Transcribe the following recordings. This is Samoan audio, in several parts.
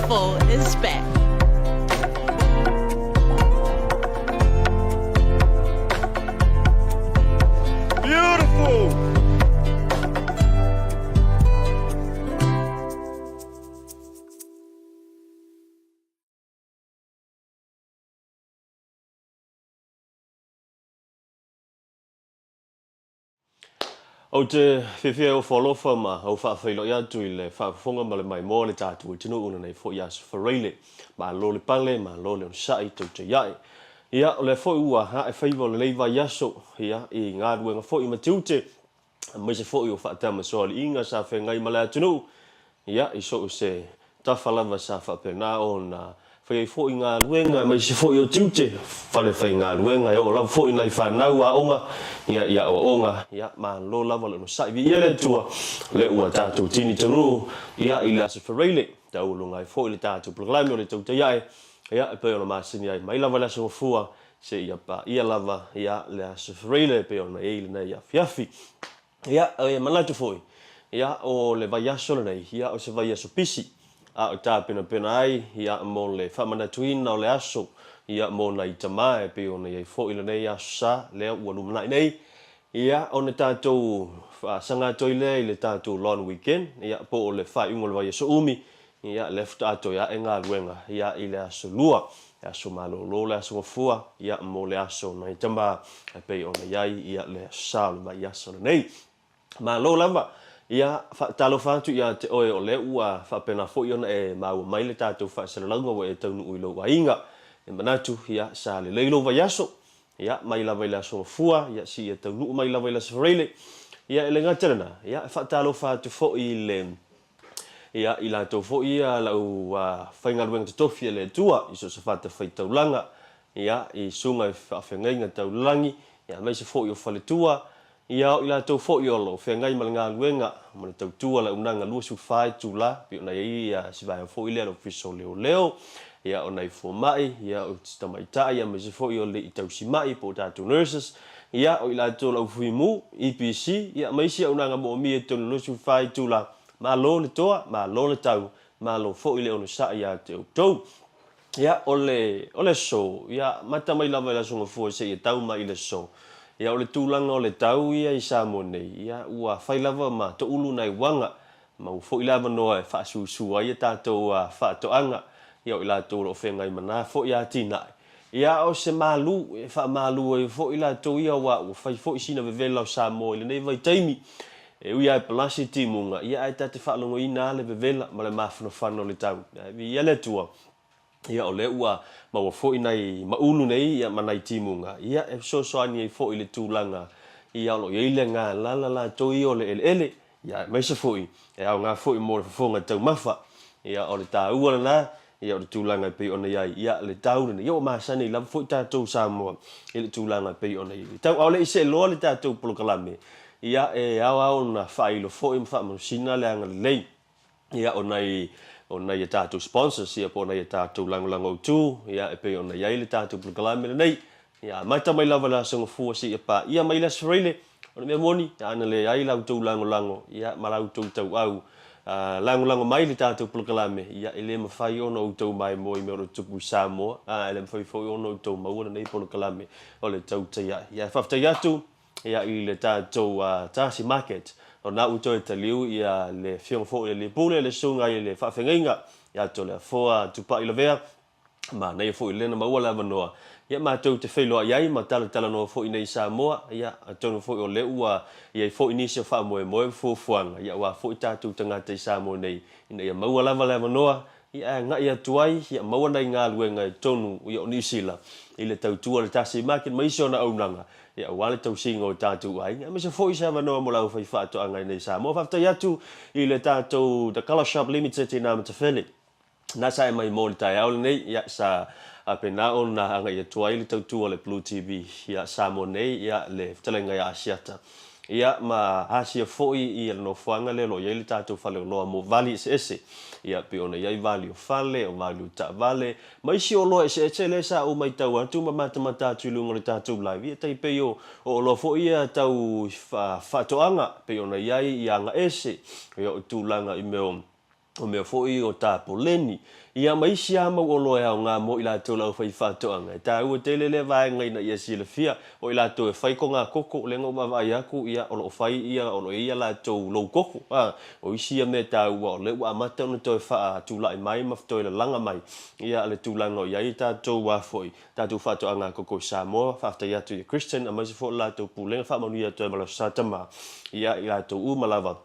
Beautiful is back. Beautiful! Ou te fiafia e ofo alofa ma ou faafeiloai atu i le faafofoga ma le maimoa o le tatou atunuu lenei foi aso Faraile. Malo le pale, malo le onosai, tautai ae. Ia, o lea foi ua ae faiva o lenei vaiaso, ia, i galuega foi ma tiute, aemaise foi o faatamasoaliiga sa feagai ma le atunuu, ia, i so o se tafa lava sa faapena ona fai ai foi galuega aemaise foi o tiute fale faigaluega e oo lava foi nai fanau aoga, ia, i aoaoga, ia, malo lava le onosai. Viia le Atua, o lea ua tatou tini taunuu, ia, i le Aso Faraile, taualuga ai foi le tatou polokalame o le Tautai Ae, ia, e pei ona masani ai mai lava le Aso Gafua, seia paia lava ia le Aso Faraile e pei ona i ai lenei afiafi. Ia, e manatu foi, ia, o le vaiaso lenei, ia, o se vaiaso pisi, a o tapenapena ai, ia, mo le faamanatuina o le aso, ia, mo nai tama e pei ona i ai foi lenei Aso Sa, lea ua lumanai nei, ia, ona tatou faasagatoi lea i le tatou long weekend, ia, po o le faaiuga o le vaiaso umi, Ia, lea faatoa toe ae galuega, ia, i le aso Lua, le aso malolo, le aso Gafua, ia, mo le aso nai tama, e pei ona i ai, ia, le aso Sa o le vaiaso lenei. Malo lava. Ia, faatalofa atu ia te oe o lea ua faapena foi ona e maua mai le tatou faasalalauga ua e taunuu i lou aiga. E manatu, ia, sa lelei lou vaiaso, ia, mai lava i le aso Gafua, ia, seia taunuu mai lava i le aso Faraile. Ia, e le gata i lena, ia, e faatalofa atu foi i le Ia, i latou foi ia lau faigaluega totofi a le Atua i so o se fatafaitaulaga, ia, i susuga i faafeagaiga taulagi, ia, aemaise foi o faletua, ia, o i latou foi o lo o feagai ma le galuega ma le tautua le auaunaga 24 itula, pei ona i ai ia si vaega foi lea o le Ofisa o Leoleo, ia, o nai fomai, ia, o tamaitai, aemaise foi o alii tausimai po o tatou nurses, ia, o i latou o le aufuimu, EPC, ia, ma isi auaunaga moomia i totonu o le 24 itula. Malo le toa, malo le tau, malo foi le onosai ia te outou. Ia, o le, o le aso, ia, mata mai lava i le Aso Gafua seia tau mai i le aso. Ia, o le tulaga o le tau ia i Samoa nei, ia, ua fai lava ma toulu nai uaga, ma ua foi le avanoa e faasusu ai a tatou faatoaga, ia, o i latou o lo o feagai ma na foi atinae. Ia, o se malu e faamalu ai foi latou ia aua ua fai foi sina vevela o Samoa i lenei vaitaimi. E ui lava e palasi timuga, ia ae ta te faalogoina lava le vevela ma le mafanafana o le tau. Ae viia le Atua, ia o lea ua maua foi nai maulu nei ia ma nai timuga, ia e fesoasoani ai foi i le tulaga ia o lo o i ai le galala latou ia o le eleele. Ia, aemaise foi, e aoga foi mo le fofoga taumafa. Ia, o le taua lena, ia, o le tulaga e pei ona i ai, ia, le tau lenei. Ia, ua masani lava foi tatou Samoa i le tulaga e pei ona i ai le tau. A o le i see loa le tatou polokalame, ia, e ao lava ona faailo foi ma faamanusina le agalelei, ia, o nai, o nai a tatou sponsors, ia, po o nai a tatou lagolago autu, ia, e pei ona i ai le tatou polokalame lenei. Ia amata mai lava le Aso Gafua seia paia mai le Aso Faraile, o le mea moni, ana leai la outou lagolago, ia, ma la outou tauau lagolago mai i le tatou polokalame, ia, e le mafai ona outou maimoa i mea o lo o tutupu i Samoa, a e le mafai foi ona outou maua lenei polokalame o le Tautai Ae. Ia, e faafetai atu, ia, i le tatou Tasi Market, o lena ua toe taliu, ia, le Afioga foi i le Alii Pule, le Susuga i le Faafeagaiga ia Toleafoa Tupai Lavea, Manaia foi lea na maua le avanoa ia matou te feiloai ai ma talatalanoa foi nei i Samoa, ia atonu foi o lea ua i ai foi nisi o faamoemoe ma fuafuaga ia aua foi tatou tagata i Samoa nei ina ia maua lava le avanoa ia e agai atu ai ia maua nai galuega i totonu ia o Niu Sila i le tautua le tasi market ma isi ona auaunaga ia aua le tausiga o tatou aiga aemaise foi se avanoa mo le aufaifaatoaga i nei Samoa. Faafetai atu i le tatou The Colour Shop Limited i Namatafele. Na sa e mai mo le taeao lenei, ia, sa faapena ona agai atu ai le tautua a le Blue TV ia Samoa nei, ia, le fetalaiga ia Asiata, ia, ma asia foi ia le nofoaga lea o lo o i ai le tatou faleoloa mo vali eseese, ia, pei ona i ai vali o fale, o vali o taavale, ma isi oloa eseese lea sa ou matau atu ma matamata atu i luga o le tatou live, ia, tai pei o oloa foi ia tau faatoaga, pei ona i ai ia agaese, ia, o tulaga i mea o. O mea foi o tapoleni, ia ma isi lava mau oloa e aoga mo i latou le aufaifaatoaga. E taua tele lea vaega ina ia silafia o i latou e fai kogakoko, lea na ou vaavaai atu, ia, o lo o fai ia, o lo o i ai a latou lou koko. A, o isi ia mea taua o lea ua amata ona toe faatulai mai ma toe lalaga mai ia le tulaga o i ai tatou a foi, tatou faatoaga koko i Samoa. Faafetai atu ia Christian aemaise foi o le latou pulega, faamanuia atu ai ma le Aso Sa Tama ia i latou uma lava.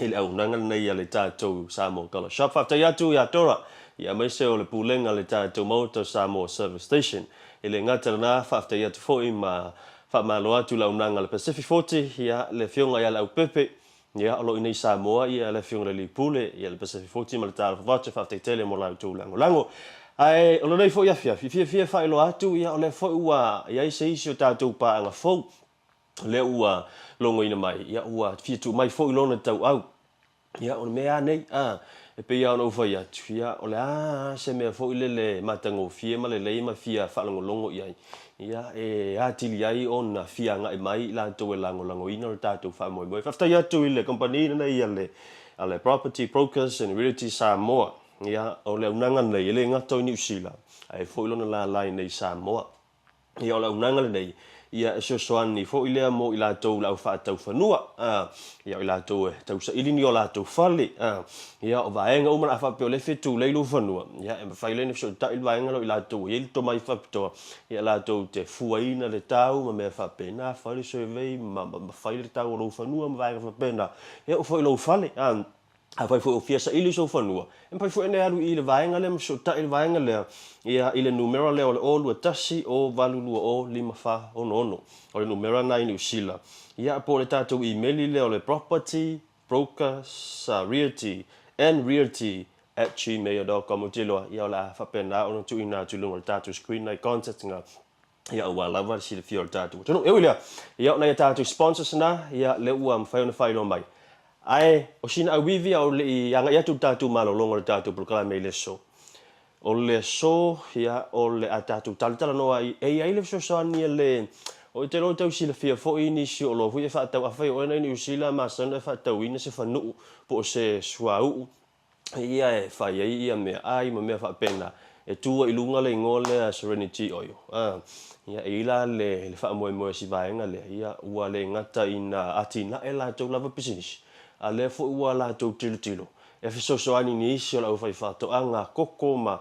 i le auaunaga lenei a le tatou Samoa Colour Shop. Faafetai atu ia Dora, ia aemaise o le pulega a le tatou Maota o Samoa Service Station. E le gata lena, faafetai atu foi ma faamalo atu i le auaunaga a le Pacific 40, ia le Afioga ia Leaupepe, ia o lo o i inei i Samoa ia le Afioga i le Alii Pule, ia le Pacific 40 ma le Talofa Vaote, faafetai tele mo la outou lagolago. Ae o lenei foi afiafi, fiafia e faailoa atu, ia o lea foi ua i ai se isi o tatou paaga fou lea ua logoina mai, ia ua fia tuu mai foi lona tauau. Ia, o le mea lava nei, a, e pei lava ona ou fai atu, ia, o le a se mea foi lele matagofie ma lelei ma fia faalogologo i ai, ia, e atili ai ona fia agai mai i latou e lagolagoina lo tatou faamoemoe. Faafetai atu i le kamupani lenei a le, a le Property Brokers and Realty Samoa, ia, o le auaunaga lenei, e le gata o i Niu Sila, ae foi lona lala i inei i Samoa. Ia o le auaunaga lenei, ia e fesoasoani foi lea mo i latou le au faatau fanua, a, ia o i latou e tausaili ni o latou fale, a, ia o vaega uma la a faapea o lea e fia tulei lou fanua, ia e mafai lea ona fesootai le vaega lea o i latou e i ai le tomai faapitoa, ia latou te fuaina le tau ma mea faapena, fai le survey ma, ma, ma fai le tau o lou fanua ma vaega faapena, ia oo foi i lou fale, a. Afai foi o fia saili sou fanua, e mafai foi ona e alu i le vaega lea ma fesootai i le vaega lea, ia, i le numera lea o le 0 2 1 0 8 2 0 5 4 6 6. O le numera lena i Niu Sila. Ia, po o le tatou imeli lea o le property brokers realty and realty at gmail dot com. Ou te iloa, ia, o le a faapena ona tuuina atu i luga o le tatou screen nai contacts na, ia, aua lava le silafia o le tatou atunuu. E ui i lea, ia, o nai a tatou sponsors na, ia, lea ua mafai ona faailoa mai. Ae, o sina auivi a o le i agai atu le tatou malologa o le tatou polokalame i le aso. O le aso, ia, o le a tatou talatalanoa ai, e i ai le fesoasoani a le, ou te iloa ua tau silafia foi nisi o oloa foi e faatau, afai o oe na i Niu Sila masani ona e faatauina se fanuu po o se suauu, ia e fai ai ia meaai ma mea faapena, e tu ai i luga le igoa lea Serenity Oil. A, ia, e i ai la le, le faamoemoe o si vaega lea, ia, ua le gata ina atinae latou lava pisinisi, a lea foi ua latou tilotilo e fesoasoani i nisi o le aufaifaatoaga koko ma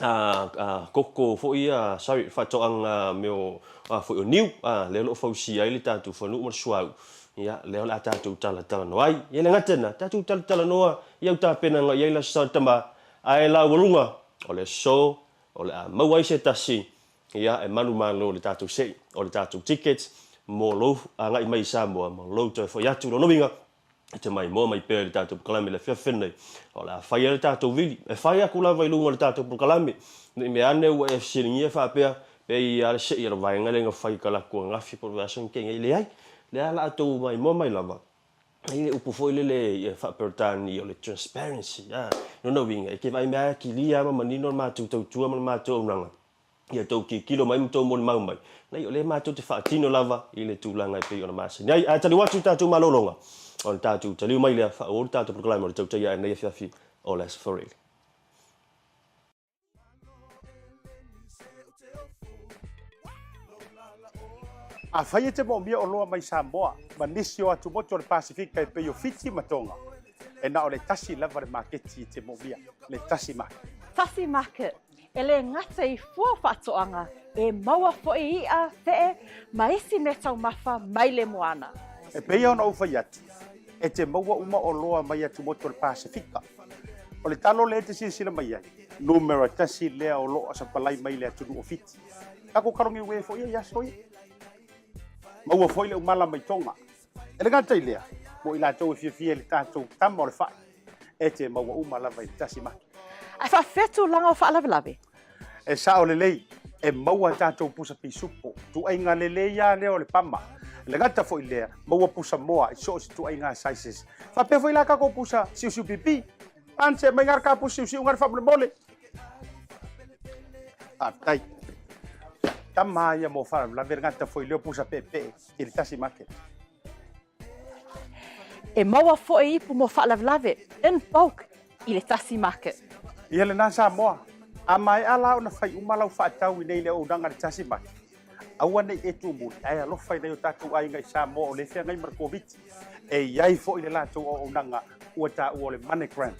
a koko foi ia, sorry, faatoaga mea o, a foi o niu, a, lea o lo o fausia ai le tatou fanuu ma le suauu, ia, lea o le a tatou talatalanoa ai. Ia le gata lena, tatou talatalanoa i au tapenaga i ai le Aso Sa Tama, ae laualuga, o le aso o le a maua ai se tasi, ia, e manumalo le tatou sei, o le tatou ticket mo lou agai mai i Samoa ma lou toe foi atu. Lona uiga, e te maimoa mai pea i le tatou polokalame i le afiafi lenei, o le a fai ai le tatou vili. E fai aku lava i luga o le tatou polokalame, ne i mea ane ua e fesiligia faapea, pe i ai lava le sei o le vaega lea na fai i talaatu ananafi po o le vaiaso na tea nei. Leai, lea o le a outou maimoa mai lava, e i ai le upu foi lele i faa-Peretania o le transparency, a, lona uiga, e te vaai mai lava kilia lava ma manino le matou tautua ma le matou auaunaga. Ia outou tilotilo mai ma outou molimau mai, nei o lea matou te faatino lava i le tulaga e pei ona masani ai. Ae taliu atu i le tatou malologa, ona tatou taliu mai lea, faaauau le tatou polokalame o le tautai ae nei afiafi o le Aso Faraile. Afai e te moomia oloa mai Samoa ma nisi o atumotu o le Pasefika e pei o Fiti ma Tonga, e na o le tasi lava le maketi e te moomia, le Tasi Market. Tasi Market, E le gata i fua faatoaga, e maua foi iʻa, feʻe, ma isi meataumafa mai le moana. E pei ona ou fai atu, e te maua uma oloa mai atumotu o le Pasefika. O le talo lea e te silasila mai ai, numera tasi lea o lo o sapalai mai le atunuu o Fiti. Tatou kalogiue foi ia i aso ia. Maua foi le umala mai Tonga. E le gata i lea, mo i latou e fiafia i le tatou tama o le fai, e te maua uma lava i le tasi maki. Ae faafefea tulaga o faalavelave? E sao lelei, e maua tatou pusa pisupo, tuaiga lelei lava lea o le pama. E le gata foi i lea, maua pusa moa i so o se tuaiga sizes. Faapea foi la tatou pusa siusiu pipi. Ance mai ngā ka pusa siusiu ngā faamolemole. Faafetai. Tama ia mo faalavelave le gata foi lea o pusa peepee i le tasi market. E maua foi ipu mo faalavelave in bulk. i le Tasi Market. Ia lena Samoa, a maea la ona fai uma lau faatau i nei le auaunaga a le Tasi Market, aua ne i e tuumuli ae alofa i nai o tatou aiga i Samoa o lea e feagai ma le Koviti. E i ai foi le latou auaunaga ua taua o le MoneyGram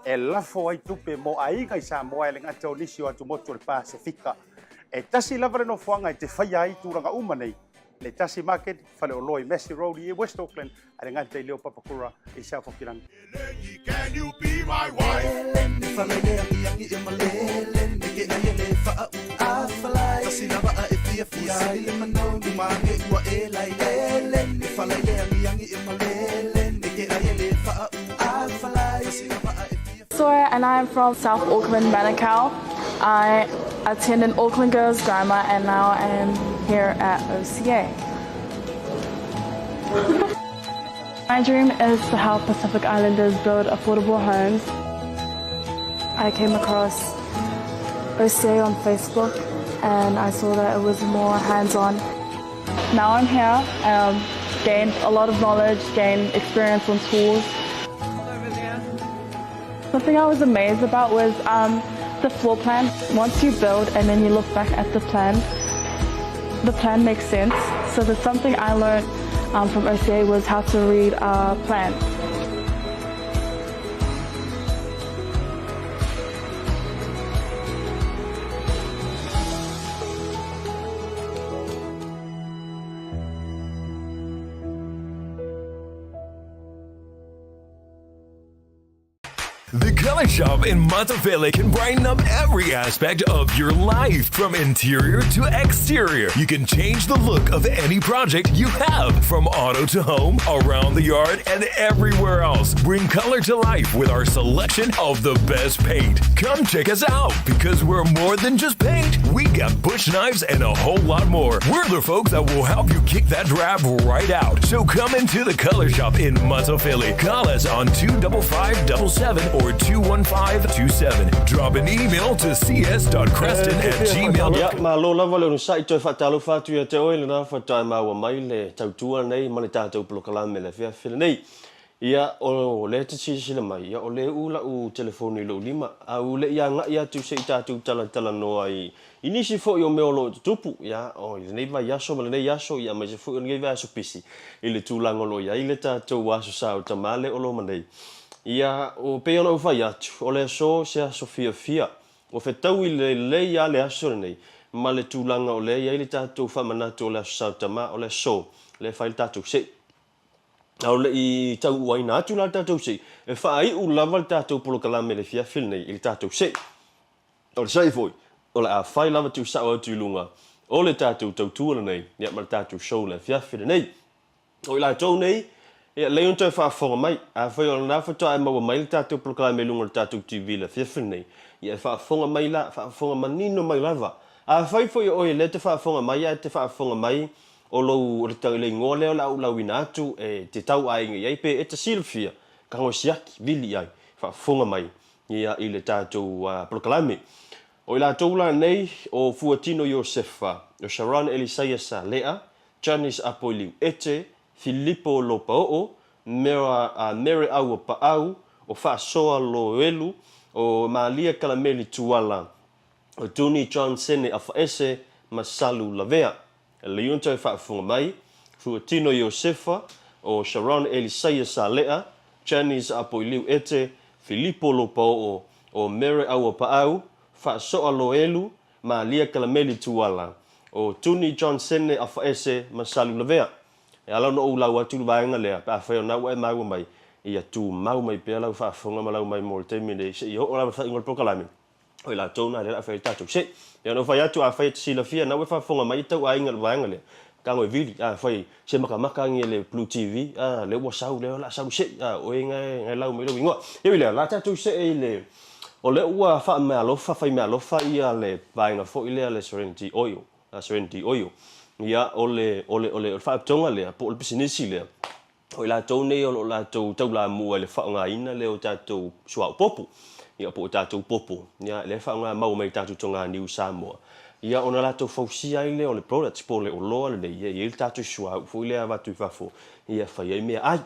e lafo ai tupe mo aiga i Samoa e le gata o nisi o atumotu o le Pasefika. E tasi lava le nofoaga e te faia ai tulaga uma nei, le Tasi Market, faleoloa i Massey Road i West Auckland, a le gata i Leo Papakura i South Hokirangi. Sawyer and I am from South Auckland, Manukau. I attended Auckland Girls Grammar and now I am here at OCA. My dream is to help Pacific Islanders build affordable homes. I came across OCA on Facebook and I saw that it was more hands-on. Now I'm here, um, gained a lot of knowledge, gained experience on tools. Something I was amazed about was um, the floor plan. Once you build and then you look back at the plan, the plan makes sense. So there's something I learned um, from OCA was how to read a plan. The Color Shop in Matafele can brighten up every aspect of your life, from interior to exterior. You can change the look of any project you have, from auto to home, around the yard, and everywhere else. Bring color to life with our selection of the best paint. Come check us out because we're more than just paint. We got bush knives and a whole lot more. We're the folks that will help you kick that drab right out. So come into the Color Shop in Matafele. Call us on 25577 or 21527. Drop an email to cs.creston at gmail. Ia, malo lava le onosai toe faatalofa atu ia te oe lena faatoa maua mai le tautua nei ma le tatou polokalame le afiafi lenei. Ia, o lea e te silasila mai, ia o lea e u la'u telefoni i lo'u lima, a ua le i aga'i atu se i tatou talatalanoa i i nisi foi o mea o lo o tutupu, ia, o, i lenei vaiaso ma lenei aso, ia aemaise foi o lenei vaiaso pisi, i le tulaga o lo o i ai le tatou Aso Sa o Tama lea o lo o ma nei. Ia, o, pei ona ou fai atu, o le aso se aso fiafia, ua fetaui lelei lava le aso lenei, ma le tulaga o lea e i ai le tatou faamanatu o le Aso Sa o Tama, o le aso lea e fai le tatou se'i. A o le i tauuaina atu la le tatou se'i, e faaiu lava le tatou polokalame i le afiafi lenei i le tatou se'i. O le se'i foi, o le a fai lava tuusao atu i luga o le tatou tautua lenei, ia ma le tatou show i le afiafi lenei. O i latou nei, ia lelei ona toe faafofoga mai. Afai o lena faatoa e maua mai le tatou polokalame i luga o le tatou TV i le afiafi lenei, ia e faafofoga mai la, faafofoga manino mai lava. Afai foi o oe o lea e te faafofoga mai ae te faafofoga mai O lou, o le igoa lea o le a ou lauina atu e te tauaiga i ai, pe e te silafia, tago e siaki, vili i ai, faafofoga mai ia i le tatou polokalame. O i latou la nei, o Fuatino Iosefa, o Sharon Elisaia Salea, Janice Apoiliu Ete, Filipo Lopaoo, Mera, Mere Aua Paau, o Faasoa Loelu, o Malia Kalameli Tuala, o Tuni John Sene Afaese ma Salu Lavea. Lei ona toe faafofoga mai, Fuatino Iosefa, o Sharon Elisaia Salea, Janice Apoiliu Ete, Filipo Lopaoo, o Mere Auapaau, Faasoa Loelu, Malia Kalameli Tuala, o Tuni John Sene Afaese ma Salu Lavea. E ala ona ou lau atu i le vaega lea, pe afai o lena ua e maua mai, ia tumau mai pea lau faafofoga ma lau maimoa i le taimi lenei seia oo lava i le faaiuga o le polokalame. O i latou na lea o le a fai ai le tatou se. Ia ona ou fai atu, afai e te silafia, na ua e faafofoga mai e tau aiga i le vaega lea, tago e vili, afai se makamaka agi e le Blue TV, a, lea ua sau, lea o le a sau se, a, oe nga e lau mai lou igoa. Ia ui lea, o le a tatou see i le, o lea ua faameaalofa, fai meaalofa ia le vaega foi lea le Serenity Oil, Serenity Oil. Ia, o le, o le, o le faalapotopotoga lea, po o le pisinisi lea, O i latou nei o lo o latou taulamua i le faaaogaina lea o tatou suauu popo, ia po o tatou popo, ia lea e faaaoga maua mai i tatou toganiu i Samoa. Ia, ona latou fausia ai lea o le products po o le oloa lenei, ia e i ai le tatou suauu foi lea e avatu i fafo, ia e fai ai meaai,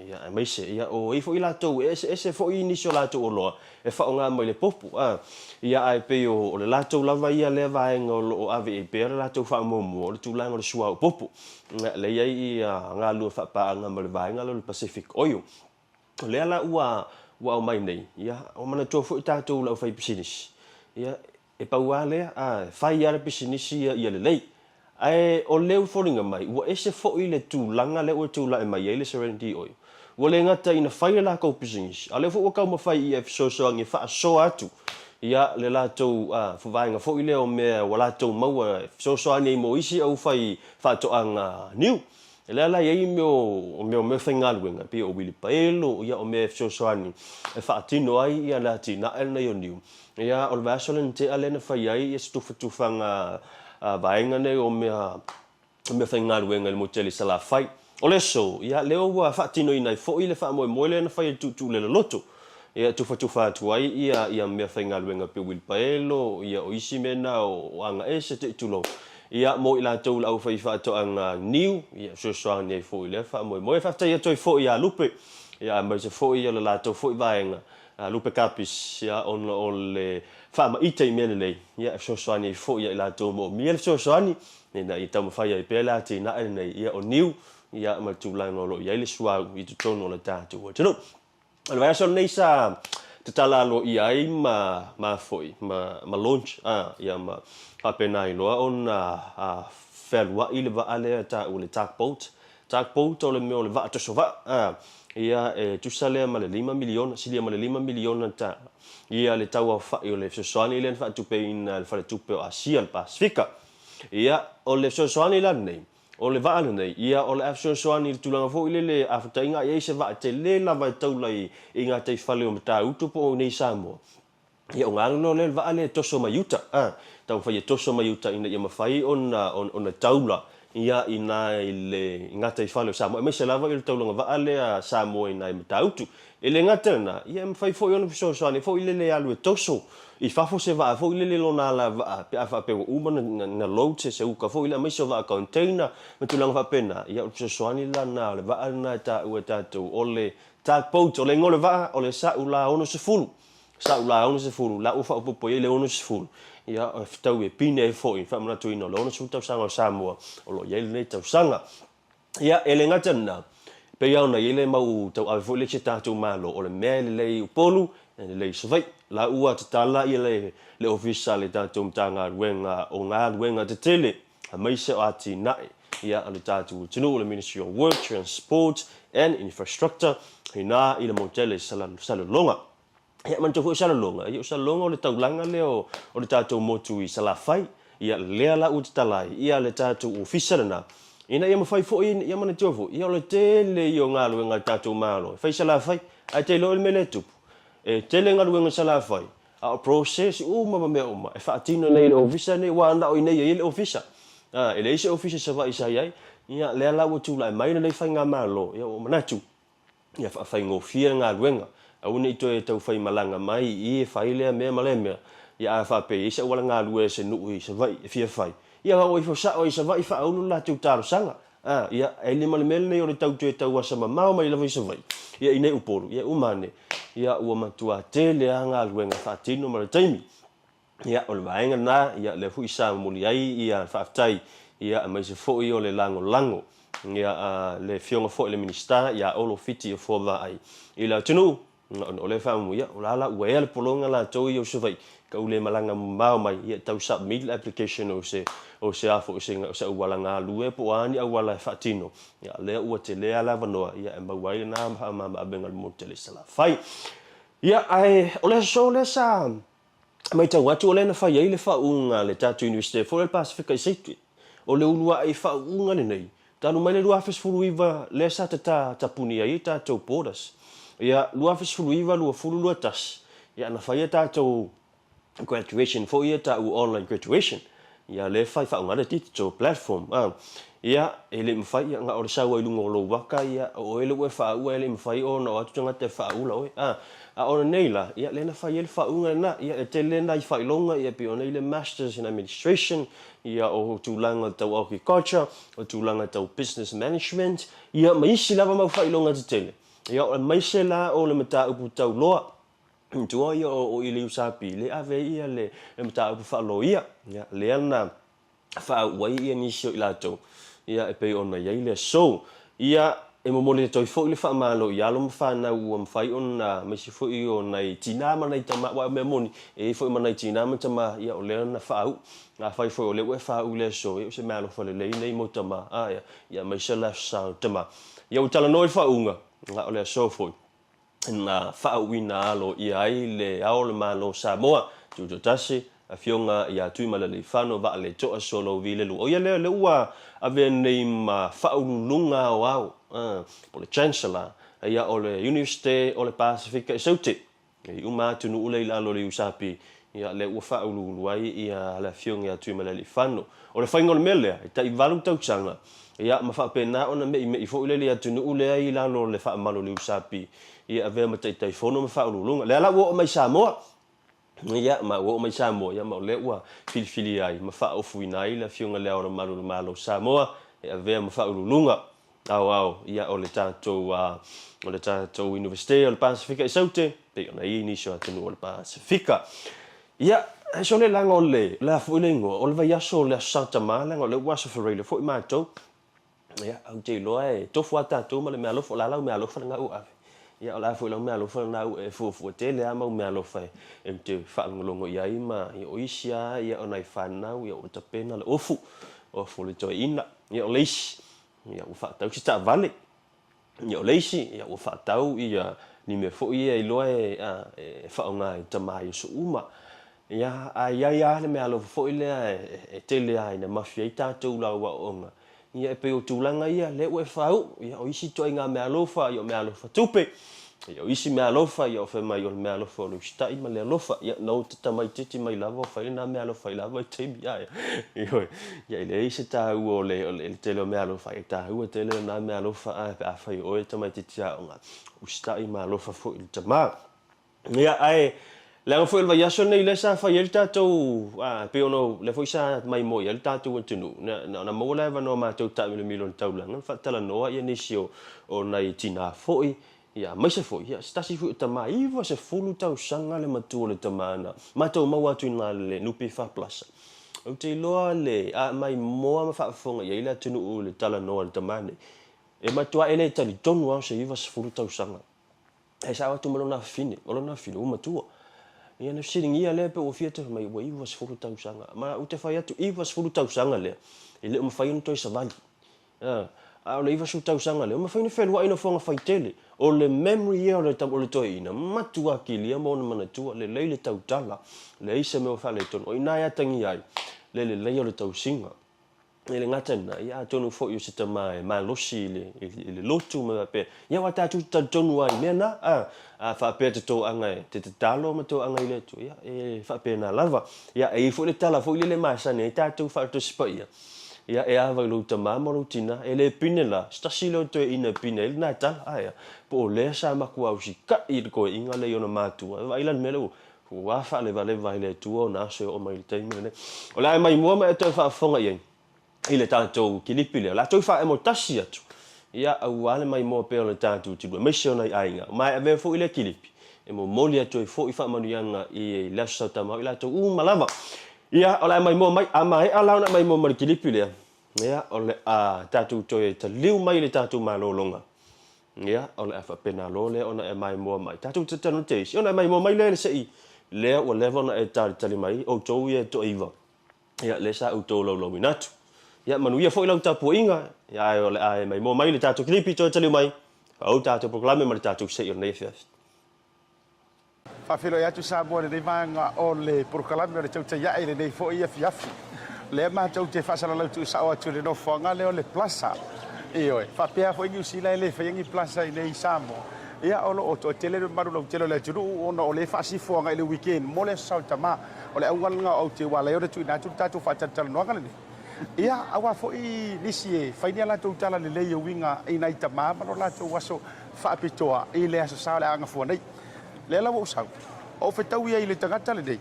ia, aemaise, ia, o ai foi latou, e eseese foi nisi o latou oloa e faaaoga mai le popo, a. Ia, ae pei o, o le latou lava ia lea vaega o lo o ave i ai pea le latou faamuamua, o le tulaga o le suauu popo. Ia, lea e i ai ia galulue faapaaga ma le vaega lea o le Pacific Oil. O lea la ua, ua aumai nei, ia, ua manatua foi tatou le aufaipisinisi, ia, E pau lava lea, a, e fai lava le pisinisi ia ia lelei. Ae o lea ua foliga mai, ua ese foi le tulaga lea ua tulai mai ai le Serenity Oil. Ua le gata ina fai le latou pisinisi, a o lea foi ua taumafai ia e fesoasoani e faasoa atu ia le latou a, vaega foi lea o mea ua latou maua e fesoasoani ai mo isi aufai faatoaga niu. O lea la e i ai mea o mea o meafaigaluega e pei o uilipaelo, ia o mea e fesoasoani e faatino ai ia le atinae lenei o niu. Ia o le vaiaso lea na tea lea na fai ai ia se tufatufaga vaega nei o mea o meafaigaluega i le motu tele i Salafai. O le aso, ia lea ua faatinoina ai foi le faamoemoe lea na fai e le Tuutuu le Loloto. Ia e tufatufa atu ai ia ia meafaigaluega pei o uilipaelo, ia o isi mea na o agaese te i tulou, ia mo i latou le aufaifaatoaga niu, ia e fesoasoani ai foi i lea faamoemoe. Faafetai atu ai foi ia Lupe, ia aemaise foi o le latou foi vaega, Lupe Kapis, ia ona o le faamaite i mea lelei, ia e fesoasoani ai foi ia i latou moomia le fesoasoani, ina ia taumafai ai pea le atinae lenei, ia o niu, ia ma le tulaga o lo o i ai le suauu i totonu o le tatou atunuu. O le vaiaso lenei sa tatala aloaia ai ma ma foi ma ma launch a ia ma faapena ai loa ona fealuai le vaa lea e taua o le tug boat. Tug boat o le mea o le vaa toso vaa a ia e tusa lea ma le lima miliona, silia ma le lima miliona tala ia le tau aofai o le fesoasoani lea na faatupeina e le Faletupe o Asia le Pasefika. Ia o le fesoasoani la lenei O le vaa lenei, ia o le a fesoasoani i le tulaga foi lele a fetaiga i ai se vaa tele lava e taula i i gataifale o Matautu po o i nei i Samoa, ia ona alu loa lea o le vaa lea e toso mai uta, a, taumafai e toso mai uta ina ia mafai ona ona taula ia i ina i le i gataifale o Samoa, aemaise lava i le taulaga vaa lea a Samoa i ina i Matautu. E le gata i lena, ia e mafai foi ona fesoasoani foi lele e alu e toso i fafo se vaa foi lele lona alavaa pe a faapea ua uma ona load se uka foi lea aemaise o vaa container ma tulaga faapena, ia o le fesoasoani la lena o le vaa lena e taua e tatou o le tug boat. O le igoa o le vaa o le Sa'u La 60, Sa'u La 60, la ua faaopoopo i ai le 60, ia e fetaui e pine ai foi le faamanatuina o le 60 tausaga o Samoa o lo o i ai lenei tausaga. Ia, e le gata i lena, e pei lava ona i ai le mau tauave foi lea i si a tatou Malo, o le mea e lelei i Upolu, e lelei i Savaii. La ua tatala ia le le Ofisa a le tatou Matagaluega o Galuega Tetele, aemaise o atinae ia a le tatou atunuu, le Ministry of Work, Transport and Infrastructure, i ina i le motu tele i Salelologa. Ia manatua foi o Salelologa, ia o Salelologa o le taulaga lea o, o le tatou motu i Salafai. Ia lea la ua tatala ai ia le tatou ofisa lena, ina ia mafai foi, ia manatua foi, ia o le tele ia o galuega a le tatou Malo e fai i Salafai, ae te iloa le mea lea e tupu, e tele galuega i Salafai, a o process uma ma mea uma e faatino nei e le ofisa lenei, aua na o i inei e i ai le ofisa. A, e leai se ofisa i Savaii sa i ai. Ia lea la ua tulai mai lenei faigamalo, ia ua manatu, ia faafaigofie le galuega, aua ne i toe tau faimalaga mai i i e fai lea mea ma lea mea, ia a faapea e i ai se auala galue a se nuu i Savaii e fia fai, ia o ifo sao ai i Savaii faaulu le latou talosaga, a, ia e le ma le mea lenei o le tau toe tau asa mamao mai lava i Savaii, ia i nei Upolu, ia uma ane, ia ua matua tele lava galuega e faatino ma le taimi. Ia, o le vaega lena, ia, lea foi sa momoli ai ia le faafetai, ia, aemaise foi o le lagolago, ia, a le Afioga foi i le Minisita ia Olo Fiti Afoa Vaai i le atunuu, ona o lea faamoemoe, ia, o la la ua ea le pologa latou ia o Savaii, tau le malaga mamao mai, ia, tau submit le application o se, o se a foi, o se auala galue po o a ni auala e faatino, ia, lea ua tele lava le avanoa, ia, e maua ai lena faamama-avega i le motu tele i Salafai. Ia, ae o le aso lea sa matau atu o lea na fai ai le faauuga a le tatou Iunivesite foi o le Pasefika i Saute. O le uluai faauuga lenei, talu mai le 2019 lea sa tata tapuni ai tatou borders. Ia, 2019, 20, 21, ia na fai a tatou graduation foi ia taua online graduation. Ia lea e fai faaaoga ai le digital platform a. Ia, e le i mafai, ia, na o le sau ai i luga o lou aka, ia, o oe lea ua e faaua, e le i mafai ona o atu tagata e faaula oe, a. A o lenei la, ia, lea na fai ai le faauuga lena, ia, e tele nai faailoga, ia, e pei ona i ai le Masters in Administration, ia, o tulaga tau Agriculture, o tulaga tau Business Management, ia, ma isi lava mau faailoga tetele. Ia, aemaise la o le mataupu tauloa, Tua ia o i le USAP, le ave ai ia le mataupu faaloia, ia, lea na faauu ai ia nisi o i latou, ia, e pei ona i ai le aso. Ia, e momoli atu ai foi le faamalo i alo ma fanau ua mafai ona, aemaise foi o nai tinā ma nai tamā, aua o mea moni, e i ai foi ma nai tinā ma tamā, ia, o lea na faauu. Afai foi o lea ua e faauu i le aso, ia, o se meaalofa lelei lenei mo tamā, a, ia, ia aemaise le Aso Sa o Tamā. Ia, ua talanoa i le faauuga, a o le aso foi. na faauuina aloaia ai le Ao o le Malo o Samoa, Tutoatasi, Afioga ia Tuimalealiifano Vaaletoa Sualauvi le Lua. O ia lea lea ua avea nei ma Faauluuluga Aoao, po o le Chancellor, ia o le Iunivesite o le Pasefika i Saute. E uma atunuu lea i lalo o le USAP, ia lea ua faauluulu ai ia le Afioga ia Tuimalealiifano. O le faiga o le mea lea, e tai 8 tausaga, ia ma faapena ona me'ime'i foi lea i le atunuu lea i lalo o le faamalu o le USAP, ia avea ma Taitaifono ma Faauluuluga. Lea la ua oo mai i Samoa, ia ma ua oo mai i Samoa, ia ma o lea ua filifilia ai ma faaofuina ai le Afioga i Le Ao o le Malu o le Malo o Samoa e avea ma Faauluuluga. Aoao, ia o le tatou, o le tatou Iunivesite o le Pasefika i Saute, pei ona i ai nisi o atunuu o le Pasefika. Ia, e sole leaga o le, o le a foi le igoa, o le vaiaso o le Aso Sa Tama, leaga o lea ua Aso Faraile foi matou. Ia, ou te iloa e tofu lava tatou ma le meaalofa, o le a lau meaalofa lena ua ave? Ia, o le a foi lau meaalofa lena ua e fuafua? Tele lava mau meaalofa e te faalogologo i ai ma, ia, o isi lava, ia, o nai fanau, ia, ua tapena le ofu, ofu o le toeaina. Ia, o le isi, Ia ua faatau se taavale. Ia o le isi, ia ua faatau ia ni mea foi ia iloa e, e faaaoga e tama i aso uma. Ia, ae i ai lava le meaalofa foi lea e tele lava ina mafi ai tatou lau aoaoga. Ia e pei o tulaga ia, lea ua e faauu, ia o isi ituaiga meaalofa, ia o meaalofa tupe. Ia o isi meaalofa, ia o fai mai o le meaalofa o le usitai ma le alofa. Ia na ou tamaitiiti mai lava o fai lena meaalofa i la vaitaimi. Ae, ioe, ia e leai se taua o le, o le tele o meaalofa, e taua tele lena meaalofa ae pe afai o oe le tamaitiiti aoga, usitai ma alofa foi i le tama. Ia, ae leaga foi o le vaiaso lenei lea sa fai ai le tatou, a, pei ona ou, lea foi sa maimoa i ai le tatou atunuu, na, na ona maua le avanoa matou taamilomilo i le taulaga ma faatalanoa ia nisi o, o nai tinā foi, ia, aemaise foi, ia, se tasi foi o tama, 90 tausaga le matua o le tama na matou maua atu i ina i le NPF Plaza. Ou te iloa le, a maimoa ma faafofoga i ai le atunuu i le talanoa a le tama nei, e matua e le talitonu lava o se 90 tausaga. Ae sao atu ma lona afafine, o lona afafine ua matua. Ia na fesiligia lea pe ua fia toe fai mai, ua 90 tausaga. Ma ou te fai atu, 90 tausaga lea, e le o mafai ona toe savali. A, a o le 90 tausaga lea, ua mafai ona feluai i nofoaga faitele. O le memory ia o le, o le toeaina, matua kilia ma ona manatua, lelei le tautala, leai se mea o faaletonu. O i ina e atagia ai le lelei o le tausiga. E le gata i lena, ia atonu foi o se tama e malosi i le, i le lotu ma faapea, ia aua tatou te talitonu lava i mea na, a, a faapea te toaga e te tatalo ma toaga i le Atua, ia e faapena lava. Ia e i ai foi le tala foi lele e masani ai tatou Faatusi Paia, ia e ava i lou tama ma lou tina, e le pine la, se tasi lea o toeaiina e pine ai lena tala, ae a, po o lea sa matua usikai i le toeaiina lea i ona matua, e vaai la i le mea lea ua Ua faalevaleva ai le Atua ona aso e oo mai i le taimi lenei. O le a e mai mua ma e toe faafofoga i ai i le tatou kilipi lea. O le a toe faaemo tasi atu, ia, aua le maimoa pea o le tatou atunuu, aemaise o nai aiga. Ma e avea foi lea kilipi e momoli atu ai foi faamanuiaga i le Aso Sautama o i latou uma lava. Ia, o le a e maimoa mai. A maea la ona e maimoa ma le kilipi lea, ia, o le a tatou toe taliu mai i le tatou malologa. Ia, o le a faapena loa lea ona e maimoa mai. Tatou te talanoa te isi, ona e maimoa mai lea i le sei lea ua leva ona e talitali mai, outou ia e toaiva, ia, lea sa outou laulauina atu. Ia, manuia foi lau tapuaiga, ia, ae o le a e maimoa mai i le tatou kilipi toe taliu mai, faauu tatou polokalame ma le tatou sei o lenei afiafi. Faafeiloai atu Samoa i lenei vaega o le polokalame o le Tautai Ae i lenei foi afiafi. O lea matou te faasalalau tuusao atu i le nofoaga lea o le Plaza. Ioe, faapea foi Niu Sila e le faia ni Plaza i inei i Samoa. Ia, o lo o toatele le mamalu lautele o le atunuu ona o lea e faasifo agai i le weekend mo le Aso Sa o Tama. O le auga lena o aute ua ala ai ona tuuina atu le tatou faatalatalanoaga lenei. Ia, aua foi nisi e fai ni a latou tala lelei e uiga i nai tama ma lo latou aso faapitoa i le Aso Sa o le a gafua nei. Lea la ua ou sau, ou fetau ia i le tagata lenei,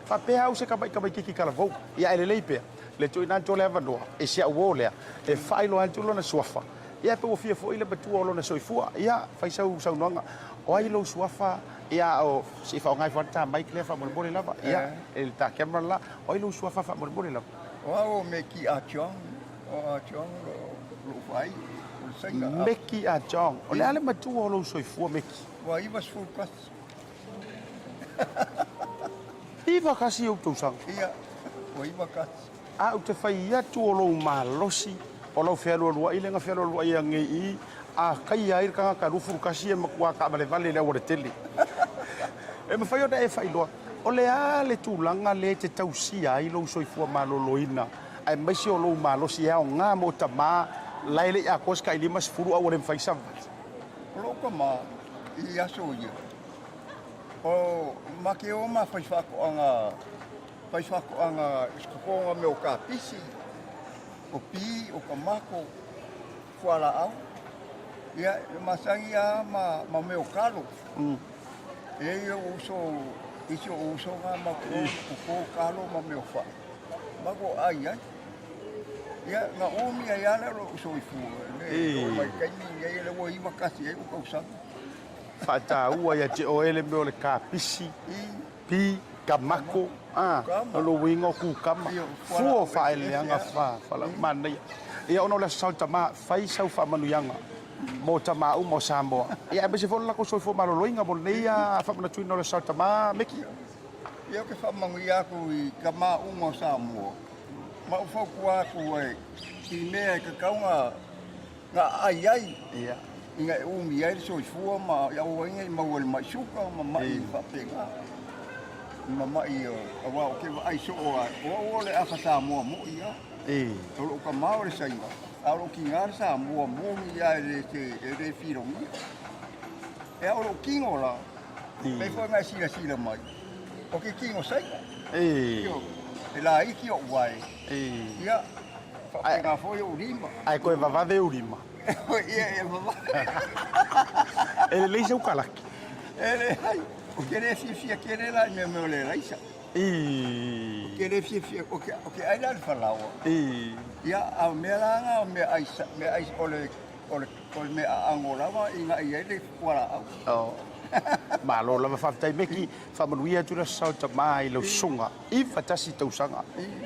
faapea au se tama'i tamaititi talavou, ia ae lelei pea le tuuina atu o le avanoa i si au uo lea e faailoa atu lona suafa. Ia pe ua fia foi le matua o lona soifua, ia fai sau saunoaga, o ai lou suafa, ia o se i faaaoga ifo lava le ta mic lea faamolemole lava, ia e le ta camera la, o ai lou suafa faamolemole lava? O au o Meki Ah Chong, o Ah Chong lou faaiu, o le Saina. Meki Ah Chong, o le a le matua o lou soifua Meki? Ua 91. 91 ou tausaga? Ia, ua 91. A ou te fai atu o lou malosi, o lau fealualuai lea na fealualuai anei i i, a kaia ai le tagata 21 e matua taavalevale i le aualatele. E mafai ona e faailoa, o le a le tulaga lea e te tausia ai lou soifua maloloina, aemaise o lou malosi e aoga mo tama la e le i atoa se tai 50 a ua le mafai savali? O lou tama i aso ia, o ma ke o ma fai faatoaga Fai faatoaga i se totoga mea o kapisi, o pi, o tamato, fualaau. Ia, e masani lava ma, ma mea o kalo. E i ai ou uso, isi o uso na ma ko, ko kalo ma mea o fai. Ma ko ai ai. Ia, na umi ai lava lea o lou soifua. Le, o mai taimi nei, le ua 91 ai ou tausaga. Faataua ia te oe le mea o le kapisi. Pi, kamako, a, o lona uiga o kukama, fua o faaeleeleaga fa, fala, manaia. Ia ona o le Aso Sa o Tama, fai sau faamanuiaga mo tama uma o Samoa, ia aemaise foi o le latou soifua maloloina mo lenei faamanatuina o le Aso Sa o Tama, Meki. Ia ou te faamanuia atu i tama uma o Samoa, ma ou fautua atu ai i mea e tatau ona Na aai ai ina e umi ai le soifua ma ia aua ai ne i maua i le mai suka ma mai faapena. Ma mai aua ou te vaai soo lava, o au o le afa Samoa moi lava. O lou tama o le Saina, a o lou tina le Samoa moni lava e le e le filogia. E a o lou tino la, pei foi ona e silasila mai, o ke tino Saina. E laiti ou vae. Ia, faapena foi ou lima. Ae toe vavave ou lima. Ia, e vavave. E lelei sau kalaki. E leai, ou te le fiafia tele la i mea o le raisa. Ou te le fiafia, ou te, ou te ai la i le falaoa. Ia, a o mea la na o mea ai, mea ai o le, o le, o le mea aano lava i na i ai le fualaau. Oh. Malo lava, faafetai Meki, faamanuia atu le Aso Sa o Tama i lau susuga. 91 tausaga.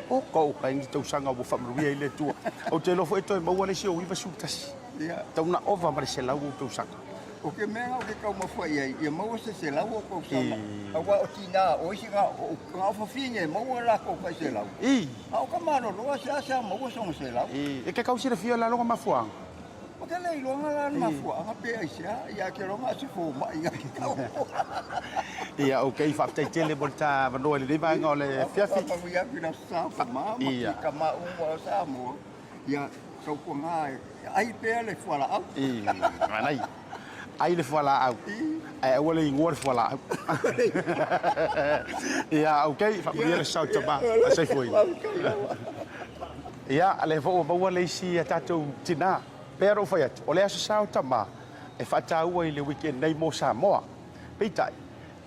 O ka o kai ni tausaga ua faamanuia ai le Atua. Ou te iloa foi e toe maua le isi ou 91. Ia. Tau na ova ma le 100 ou tausaga. O ke mea na ou te taumafa i ai, ia maua se 100 ou tausaga. Aua o tina, o isi na, o na o fafine e maua lakou kai 100. A o ka malolo, seasea maua sona 100. E ke kau silafia la lona mafuaaga? Ou te le iloa la le mafuaaga pe aisea, ia ke iloa na o se fomai na ke tau. Ia, okay, faafetai tele mo le ta avanoa i lenei vaega o le afiafi. Faamanuia atu i le Aso Sa o Tama ma ki tama uma o Samoa, ia tautuana ai pea le fualaau. Manaia. Ai le fualaau, ae aua le igoa le fualaau. Ia, okay, faamanuia le Aso Sa o Tama. Soifua ia. Ia, lea foi ua maua le isi a tatou tina. Pei ona ou fai atu, o le Aso Sa o Tama e faataua i le weekend nei mo Samoa. Peitai,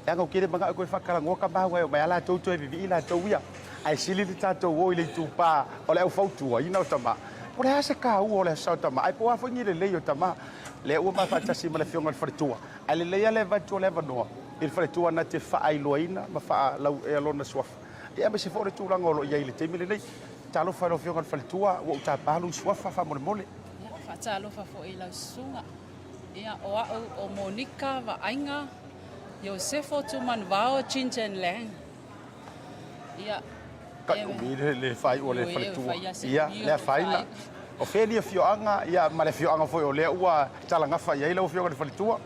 leaga ou te le manao e toe faatalanoa tama aua e omai lava latou toe vivii latou ia. Ae sili le tatou o i le itupa o le au fautuaina o tama. Po o le a se taua o le Aso Sa o Tama, ae po o a foi ni lelei o tama. Lea ua ma faatasi ma le Afioga i le Faletua. Ae lelei lava le avatu o le avanoa i le Faletua na te faailoaina ma faalauea lona suafa. Ia aemaise foi o le tulaga o lo o i ai i le taimi lenei. Talofa i lau Afioga i le Faletua, ua ou tapa lou suafa faamolemole. Ia, faatalofa foi i lau susuga. Ia, o au o Monika Vaaiga Iosefo Tumanuvao Chin-Chen Lang. Ia, Kai umi le faaiu o le faletua. Ia, le afaina. O fea ni afioaga, ia, ma le afioaga foi o lea ua talagafa i ai lau Afioga i le Faletua?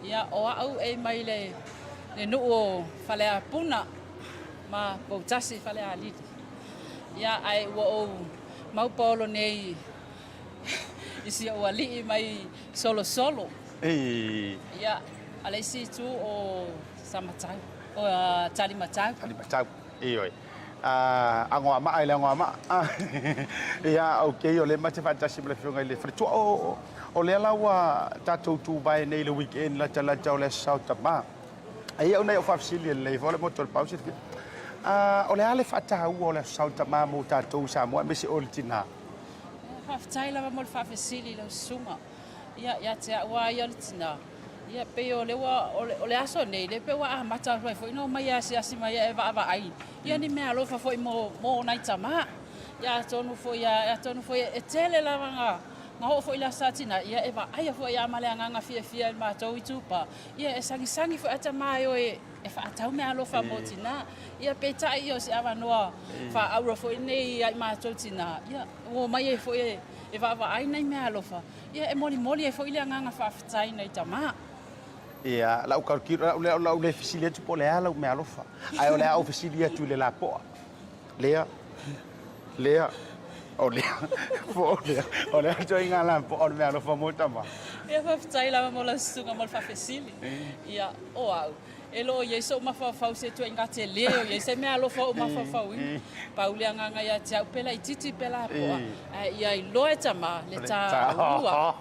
Ia, o au e mai le, le nuu o Faleapuna ma Poutasi Falealili. Ia, ae ua ou maupaolo nei i si ou alii mai Solosolo. Ia, a le isi itu o Samatau, o Talimatau. Talimatau, ioe. Agoamaa i le agoamaa. Ia, okay, o lea ma te faatasi ma le Afioga i le Faletua. O, o lea la ua tatou tuvae nei i le weekend latalata o le Aso Sa o Tama. E i ai nai au faafesili e lelei foi le motu o le pau silafia. O le a le faataua o le Aso Sa o Tama mo tatou i Samoa aemaise oe le tina? Faafetai lava mo le faafesili i lau susuga. Ia, ia te au lava ia o le tina, ia pei o lea ua, o le aso nei, lea pei ua amata atu ai foi ona omai e asiasi mai e vaavaai ia ni meaalofa foi mo, mo nai tama. Ia atonu foi, atonu foi e tele lava na, na oo foi i le Aso Sa Tina, ia e vaaia foi lava ma le agaga fiafia i le matou itupa, ia e sagisagi foi a tama e o e, e faatau meaalofa mo tina. Ia peitai ia o se avanoa faaauro foi lenei ia i matou tina, ia ua omai ai foi e, e vaavaai nai meaalofa, ia e molimoli ai foi le agaga faafetai i nai tama. Ia, lau tautino, lau, lau, lau le fesili atu po o le a lau meaalofa, ae o le a ou fesili atu i le lapoa. Lea, lea, o lea, po o lea, o le a ituaiga lapoa o le meaalofa mo tama? Ia, faafetai lava mo lau susuga mo le faafesili. Ia, o au, E le o i ai sou mafaufau i se ituaiga tele o i ai se meaalofa o ou mafaufauina. Pau le agaga ia te au, pela itiiti pela poa, ae ia iloa e tama le taua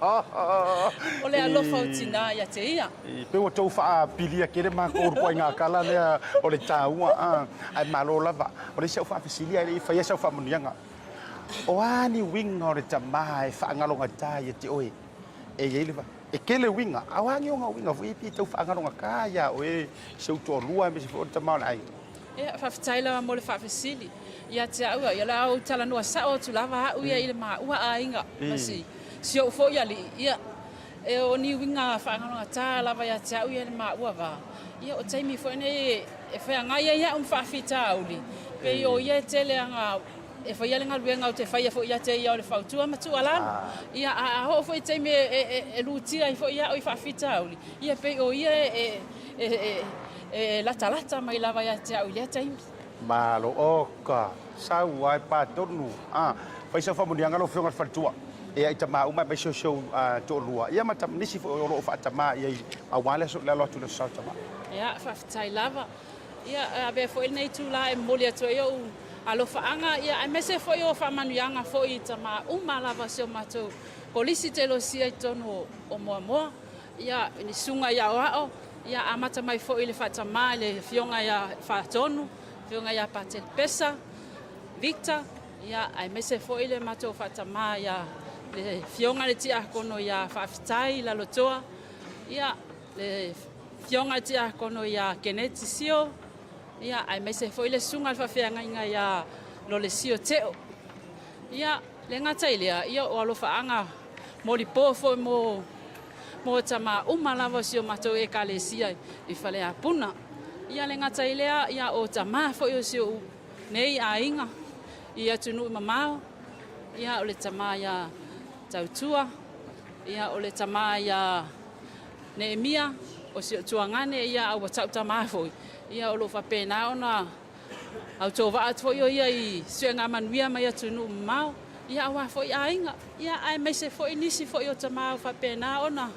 o le alofa o tina ia te ia. Pei ua tou faapilia tele matou ituaiga tala lea o le taua, ae malo lava. O le isi au faafesili ae le i faia sau faamanuiaga, o a ni uiga o le tama e faagalogata ia te oe? E i ai le E tele uiga, a o a ni ona uiga foi e pei e tau faagalogata ia oe si ou toalua aemaise foi o le tama o le aiga? Ia, faafetai lava mo le faafesili. Ia te au ia, o le a ou talanoa sao atu lava au ia i le maua aiga ma si, si ou foi alii. Ia, e o ni uiga faagalogata lava ia te au ia i le maua va. Ia, o taimi foi nei e feagai ai au ma faafitauli, pei o ia e tele ana E faia le galuega ou te faia foi ia te ia o le fautua ma tuualalo. Ia, a, a oo foi i taimi e, e, e, e lutia ai foi au i faafitauli, ia pei o ia e, e, e, e, e latalata mai lava ia te au i lea taimi. Malo, oka, sau ai pa tonu, a, fai sau faamanuiaga lau Afioga i le Faletua, ia i tama uma aemaise o si ou toalua, ia ma nisi foi o lo o faatamā i ai aua le aso, le alo atu i le Aso Sa o Tama. Ia, faafetai lava. Ia, e avea foi lenei itulā e momoli atu ai ou alofaaga, ia, aemaise foi o faamanuiaga foi i tama uma lava o si o matou Kolisi Telosia i totonu o Moamoa, ia, i ni susuga i aoao, ia, amata mai foi i le faatamā i le Afioga ia Faatonu, Afioga ia Patele Pesa, Victor, ia, aemaise foi le matou faatamā ia le Afioga i le Tiakono ia Faafetai Lalotoa, ia, le Afioga i le Tiakono ia Keneti Sio, ia, aemaise foi le Susuga i le Faafeagaiga ia Lolesio Teo. Ia, le gata i lea, ia, o alofaaga molipo foi mo mo tama uma lava o si o matou Ekalesia i Faleapuna. Ia, le gata i lea, ia, o tama foi o si ou nei aiga i atunuu mamao, ia, o le tama ia Tautua, ia, o le tama ia Neemia, o si ou tuagane ia a ua tautama foi, ia o lo o faapena ona autovaa atu foi o ia i suega manuia mai atunuu mamao, ia aua foi aiga, ia aemaise foi nisi foi o tama o faapena ona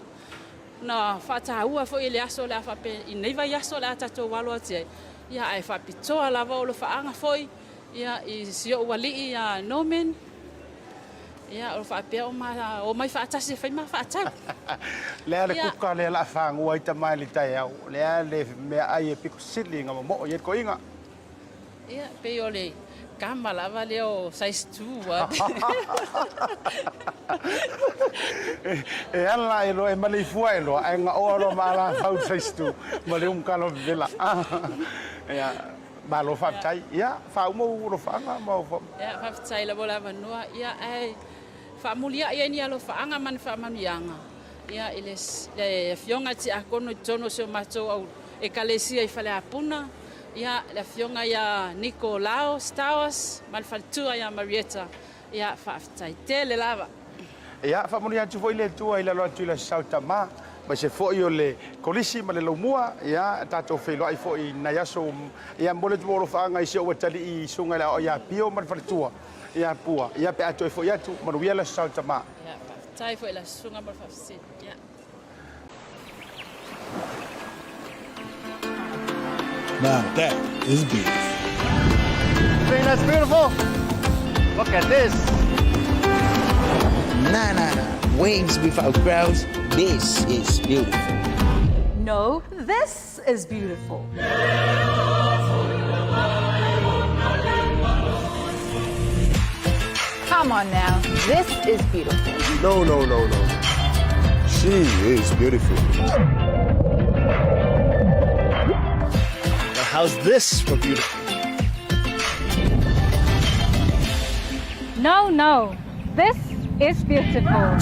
na faataua foi i le aso o le a faapena, i nei vaiaso o le a tatou alo atu ai, ia ae faapitoa lava o alofaaga foi ia i si ou alii ia Norman, Ia, o faapea o ma omai faatasi e fai ma faatau. Lea le kuka lea la fagua ai tama i le taeao. Lea le meaai e pito sili na momoo i ai le toeaina. Ia, pei o le kama lava lea o size two a. E ala e loa, e maleifua e loa, ae gaoa loa ma alafau size two ma le umukala vevela. Ia. Malo faafetai. Ia, faauma ou alofaaga ma ou. Ia, faafetai lava le avanoa. Ia, ae faamuliai ai ni alofaaga ma ni faamanuiaga, ia, i le, le Afioga i le Tiakono i totonu o si o matou au Ekalesia i Faleapuna, ia, le Afioga ia Niko Lao Stowers ma le faletua ia Marietta. Ia, faafetai tele lava. Ia, faamanuia atu foi le Atua i lalo atu i le Aso Sa o Tama, aemaise foi o le Kolisi ma le Laumua, ia, tatou feiloai foi i nai aso, ia, momoli atu ou alofaaga i si ou atalii i Susuga i le Aoao ia Pio ma le faletua ia Pua, ia, pe a toe foi atu, manuia le Aso Sa o Tama. Ia, faafetai foi i la Susuga mo le faafesili. Ia. Now that is beautiful. Think that's beautiful? Look at this. Nah, nah, nah. Waves without crowds. This is beautiful. No, this is beautiful. Come on now, this is beautiful. No, no, no, no. She is beautiful. Now how's this for beautiful? No, no, this is beautiful.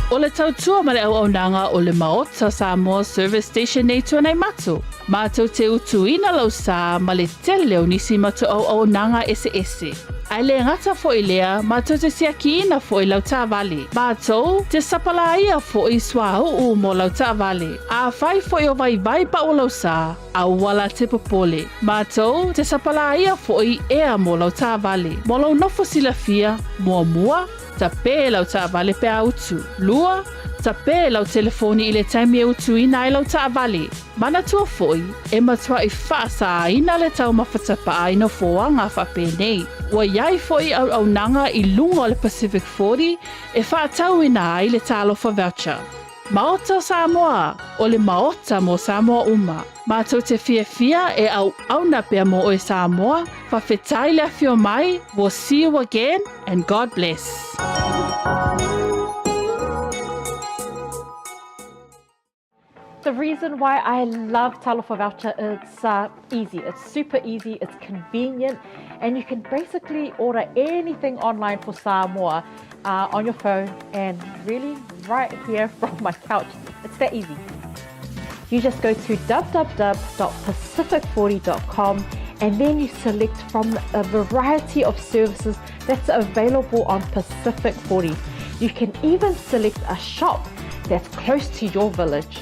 O le tautua ma le auaunaga o le Maota Samoa Service Station nei Tuanaimato, mātou te utuina lau sā ma le tele o nisi matou auaunaga eseese. Ae le gata foi lea, mātou te siakiina foi lau taavale. Mātou te sapalāia foi suauu mo lau taavale. Afai foi o vaivai pau lau sā, aua la te popole. Mātou te sapalāia foi ea mo lau taavale. Mo lou nofo silafia, muamua, tapē lau taavale pe a utu. Lua, tapē lau telefoni i le taimi e utuina ai lau taavale. Manatua foi, e matuaʻi faasāina le taumafa tapaa i nofoaga faapenei. Ua i ai foi auaunaga i luga o le Pacific 40 e faatauina ai le Talofa Voucher. Maota o Samoa, o le Maota mo Samoa uma. Matou te fiafia e auauna pea mo oe Samoa, fafetai le afio mai, we'll see you again and God bless. The reason why I love Talofa Voucher, it's easy. It's super easy, it's convenient, and you can basically order anything online for Samoa on your phone and really right here from my couch. It's that easy. You just go to www.pacific40.com and then you select from a variety of services that's available on Pacific 40. You can even select a shop that's close to your village.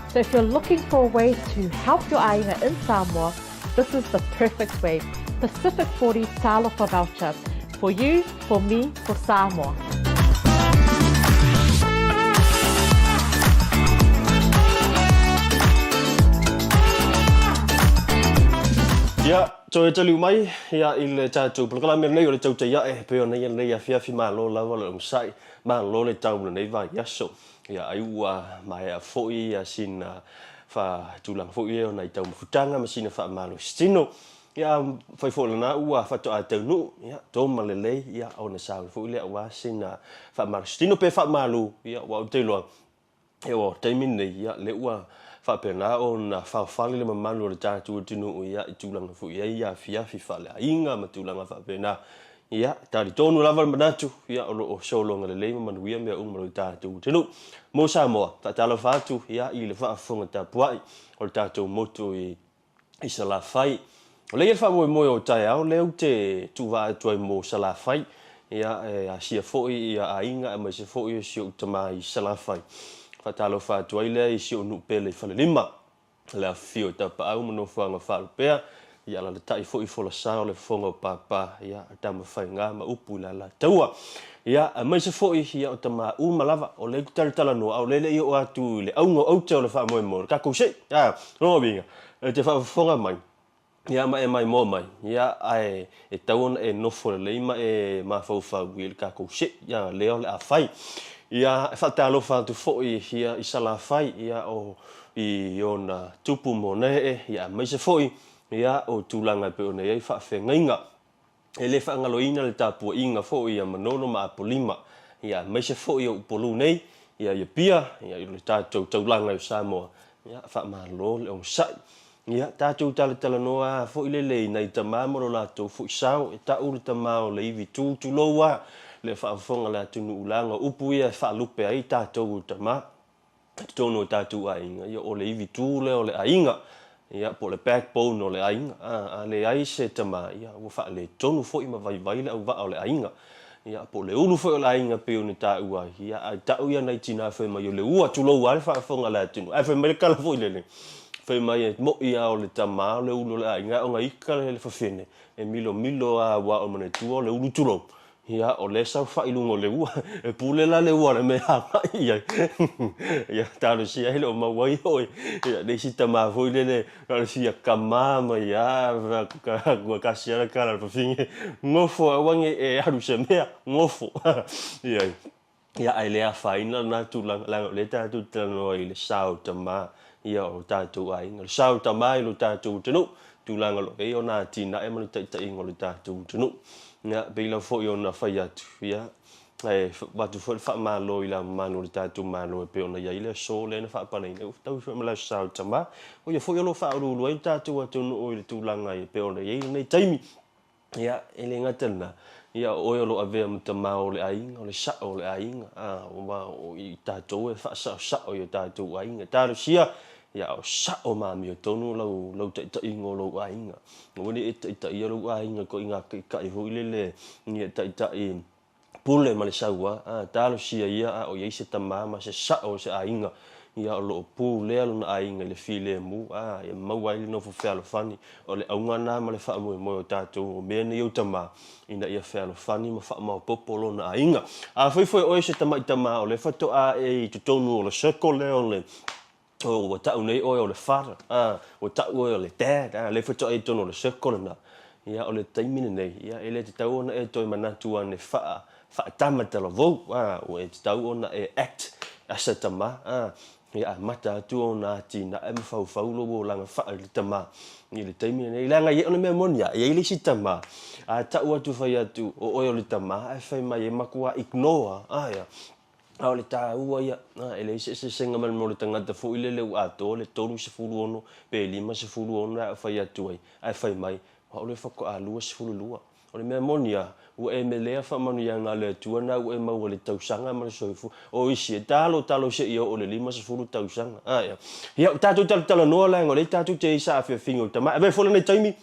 So if you're looking for a way to help your aiga in Samoa, this is the perfect way. Pacific 40 Talofa Voucher. For you, for me, for Samoa. Ia, toe taliu mai ia i le tatou polokalame lenei o le Tautai Ae, pei ona ia lenei afiafi malo lava le onosai, malo le tau lenei vaiaso. Ia, ai ua maea foi ia sina faatulaga foi ia o nai taumafutaga ma sina faamalositino. Ia, fai foi lena ua faatoa taunuu, ia, toma lelei, ia, ona sauni foi lea aua sina faamalositino pe faamalu, ia, aua ou te iloa, ia, o taimi lenei, ia, lea ua faapena ona faofale le mamalu o le tatou atunuu, ia, i tulaga foi e i ai afiafi faaleaiga ma tulaga faapena. Ia, talitonu lava le manatu, ia, o lo o sologa lelei ma manuia mea uma o le tatou atunuu. Mo Samoa, faatalofa atu, ia, i le faafofoga tapuai o le tatou motu i i Salafai. O lea e i ai le faamoemoe o taeao lea ou te tuuvaa atu ai mo Salafai, ia, e asia foi ia aiga aemaise foi o si ou tama i Salafai. Faatalofa atu ai lea i si ou nuu pele i Falelima, le afifio i Tapaau ma Nofoaga Faalupea, ia alalatai foi i Folasa o le fofoga o Papa, ia, Tamafaiga ma upu i le Alataua. Ia, aemaise foi ia o tama uma lava, o lea ou te talatalanoa, a o lea e le i oo atu i le auga o aute o le faamoemoe, o le tatou sei, a, lona uiga, e te faafofoga mai, ia, ma e maimoa mai, ia, ae e tatau ona e nofo lelei ma e mafaufau i le tatou sei, ia, lea o le a fai. Ia, e faatalofa atu foi ia i Salafai, ia, o i ona tupu ma ona ee, ia, aemaise foi, ia, o tulaga e pei ona i ai faafeagaiga. E le faagaloina le tapuaiga foi a Manolo ma Apolima, ia aemaise foi o Upolu nei, ia i Apia, ia i le tatou taulaga i Samoa, ia faamalo le onosai. Ia tatou talatalanoa foi lele i nai tama ma lo latou foi sao, e tau le tama o le ivi tu, tulou a le faafofoga le atunuu leaga o upu ia e faalupe ai tatou o tama. I totonu o tatou aiga, ia o le ivi tu lea o le aiga, ia po o le backbone o le aiga. A, a leai se tama, ia ua faaletonu foi ma vaivai le auvaa o le aiga. Ia, po o le ulu foi o le aiga pei ona taua ai, ia, ae tau ia nai tina fai mai o le ua, tulou lava le faafofoga a le atunuu. Ae fai mai le tala foi lele, fai mai e mo'i lava o le tama o le ulu o le aiga, ae ona ita le fafine, e milomilo lava aua o le manatua o le ulu tulou, ia, o lea e saofai i luga o le ua. E pule la le ua i le mea e agai i ai. Ia, talosia e le o maua ai oe. Ia, le isi tama foi lele, Na o le fia kama mai a ua kasi a le kala le fafine gofo aua ne i e alu se mea gofo ia ia ae le afaina lena tulaga leaga o lea tatou te talanoa i le sa o tama ia o tatou aiga le sa o tama i lo tatou atunuu tulaga o lo o i ai ona atinae ma le taitaiga o le tatou atunuu ia pei lava foi ona fai atu ia E avatu foi le faamalo i le mamalu o le tatou Malo e pei ona i ai le aso lea na faapaleina ai. Ua fetaui foi ma le Aso Sa o Tama. O ia foi o lo o faauluulu ai le tatou atunuu i le tulaga e pei ona i ai lenei taimi. Ia, e le gata i lena, ia o oe o lo o avea ma tama o le aiga, o le sao o le aiga, a, aua o i tatou e faasaosao i o tatou aiga. Talosia, ia o sao ma amiotonu lau, lau taitaiga o lou aiga. Aua ne i e taitaia lou aiga i ituaiga taitai foi lele, ia taitai pule ma le saua, a, talosia ia a o i ai se tama ma se sao o se aiga, ia o lo o pulea lona aiga i le filemu, a, ia maua ai le nofo fealofani. O le auga lena ma le faamoemoe o tatou o mea nei o tama, ina ia fealofani ma faamaopoopo lona aiga. Afai foi o oe se tamai tama o lea faatoa e i totonu o le circle lea o le o ua tau nei oe o le father, a, ua tau oe o le dad, a, lea faatoa e i totonu o le circle lena. Ia, o le taimi lenei, ia, e le tatau ona e toe manatu ane faa, faatama talavou, a, ua e tatau ona e act as a tama, a, ia amata atu ona atinae ma faufau lou olaga faa i le tama i le taimi lenei. Leaga o le mea moni lava, e i ai le isi tama, a tau atu fai atu o oe o le tama, ae fai mai e matua ignore, a, ia. A o le taua ia, e leai se eseesega ma le mea o le tagata foi lele ua atoa le 36 pe 56 ae fai atu ai, ae fai mai, o au lea faatoa 22. O le mea moni lava, ua e melea faamanuiaga a le Atua na ua e maua i le tausaga ma le soifua. O isi, e talo talo seia oo i le 50 tausaga. Ae, ia, ua tatou talatalanoa leaga o lea tatou te i saafiafiga o tama. Avea foi lenei taimi,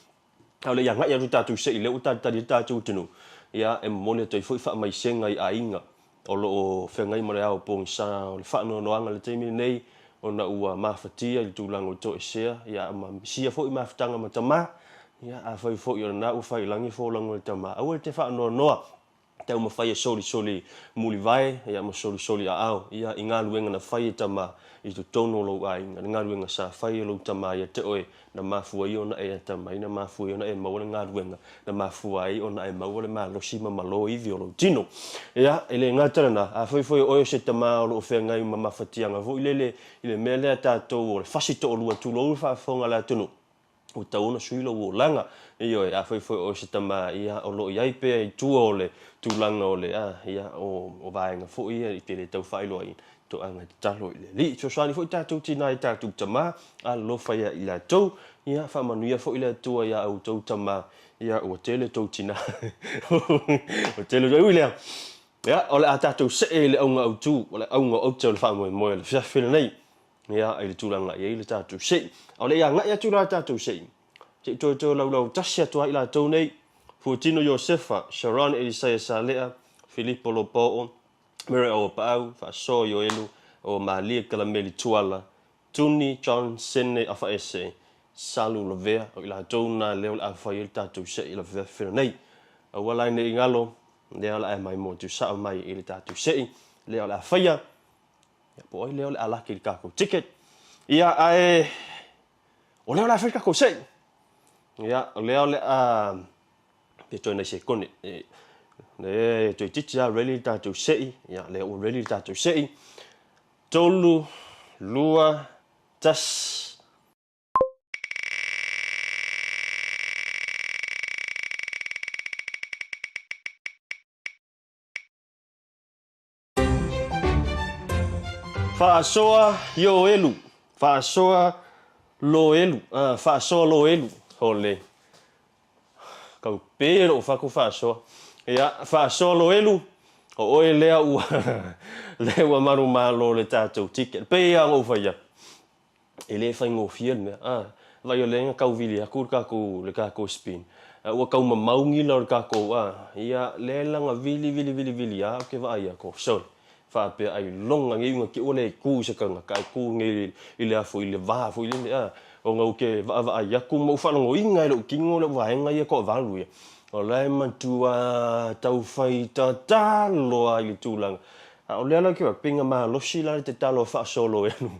A o le i agai atu tatou se i lea ua talitali ai le tatou atunuu, ia, e momoli atu ai foi faamaisega i aiga o lo o feagai ma le ao pogisa o le faanoanoaga i le taimi lenei ona ua mafatia i le tulaga ua toesea, ia, ma misia foi mafutaga ma tama. Ia, afai foi o lena ua faiilagi folauga i le tama, aua e te faanoanoa. Taumafai e solisoli mulivae ia ma solisoli aao ia i galuega na fai e tama i totonu o lou aiga, le galuega sa fai e lou tama ia te oe, na mafua ai ona e atamai, na mafua ai ona e maua le galuega, na mafua ai ona e maua le malosi ma malo ivi o lou tino. Ia, e le gata lena, afai foi o oe o se tama o lo o feagai ma mafatiaga foi lele i le mea lea tatou o le fasi toalua, tulou le faafofoga a le atunuu, Ua tatau ona sui lou olaga. Ioe, afai foi o oe se tama, ia, o lo o i ai pea i tua o le tulaga o le, a, ia, o, o vaega foi ia i te le tau faailoaina, toaga e tatalo i le Alii. Fesoasoani foi tatou tina i tatou tama, alolofa ia i latou, ia, faamanuia foi le Atua ia outou tama, ia, ua tele tou tina. Ua tele, ui lea, ia, o le a tatou see i le auga autu, o le auga o aute o le faamoemoe o le afiafi lenei. Ia, i le tulaga i ai le tatou sei. A o le i agai atu la tatou sei, se i toe toe laulau tasi atu ai i latou nei, Fuatino Iosefa, Sharon Elisaia Salea, Filipo Lopoo, Mary Auapaau, Faasoa Ioelu, o Malie Kalameli Tuala, Tuni John Sene Afaese, Salu Lavea, o i latou na lea o le a fai ai le tatou sei i le afiafi lenei. Aua la ne i galo, lea o le a e maimoa tuusao mai i le tatou sei, lea o le a faia, Ia, po o ai lea o le a laki i le tatou ticket. Ia, ae o lea o le a fai le tatou sei. Ia, o lea o le a pe toe nai sekone. E, le toeitiiti lava ready le tatou sei. Ia, lea ua ready le tatou sei. 3, 2, 1. Faasoa Ioelu, faasoa Loelu, ah, faasoa Loelu, hole. Kau pē lou fatu faasoa. Ia, faasoa Loelu, o oe lea ua, lea ua manumalo le tatou ticket. Pei lava ona ou fai atu, e le faigofie le mea. Ah, vaai o lea na tau vili atu le tatou, le tatou spin. Ua tau mamau gila o le tatou a, ia, lea la na vili vili vili vili a, ou te vaai atu, sole, faapea ailoga nei una te ua le tu i se tagata ae tu nei i le a foi i le va foi lele a, ona ou te vaavaai atu ma ou faalogoina e lou tino lau vaega ia toavalu ia, o la e matua taufai tatalo lava i le tulaga. A o lea la ou te vaai, pei na malosi la le tatalo a Faasoloelu.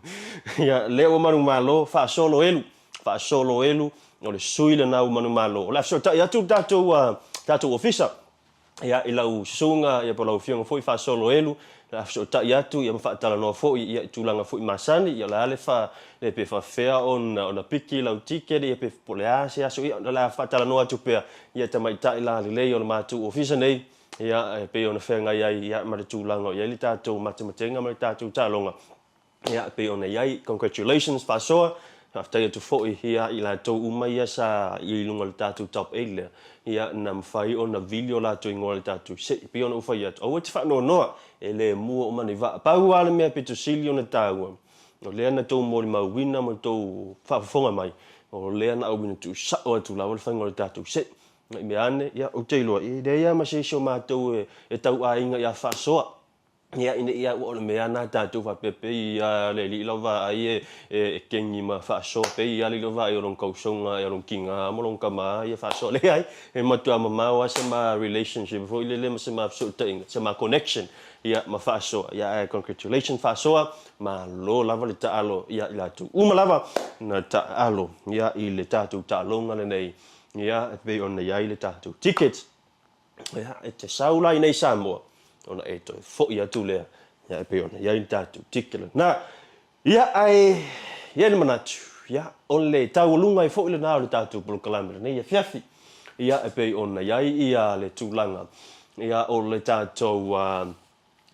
Ia, lea ua manumalo, Faasoloelu, Faasoloelu, o le sui lena ua manumalo. O le a fesootai atu le tatou, tatou ofisa, ia, i lau susuga, ia po o lau Afioga foi Faasoloelu, o le a fesootai atu, ia ma faatalanoa foi, ia, i tulaga foi masani, ia o le a le fa, le pe faafefea ona, ona piki lau ticket, ia pe, po o le a se aso, ia, o le a faatalanoa atu pea, ia, tamaitai lalelei o le matou ofisa nei, ia, e pei ona feagai ai, ia, ma le tulaga o i ai le tatou matematega ma le tatou taaloga, ia, e pei ona i ai. Congratulations Faasoa, faafetai atu foi, ia, i latou uma ia sa i luga o le tatou top eight lea, ia, na mafai ona vili o latou igoa i le tatou se'i. E pei ona ou fai atu, aua e te faanoanoa, e le mua uma nei vaa. Pau lava le mea pito sili ona taua, o lea na tou molimauina ma tou faafofoga mai, o lea na auina tuusao atu lava le faiga o le tatou se'i. Ne i mea ane, ia, ou te iloa, e leai lava ma se isi o matou e tauaiga ia faasoa. Ia, ina ia, ua o le mea lena a tatou faapea, pei lava le alii lau vaai e, e kegi ma faasoa, pei lava le alii lau vaai o lona tausoga, o lona tina ma lona tama ia faasoa. Leai, e matua mamao lava se ma relationship foi lele ma se ma fesootaiga, se ma connection, ia, ma faasoa. Ia, ae congratulations faasoa, malo lava le taalo ia i latou uma lava na taalo, ia, i le tatou taaloga lenei, ia, e pei ona i ai le tatou ticket. Ia, e te sau la inei i Samoa, ona e toe foi atu lea, ia, e pei ona i ai le tatou ticket lena. Ia, ae i ai le manatu, ia, o le taualuga ai foi lena o le tatou polokalame lenei afiafi. Ia, e pei ona i ai ia le tulaga, ia, o le tatou uh,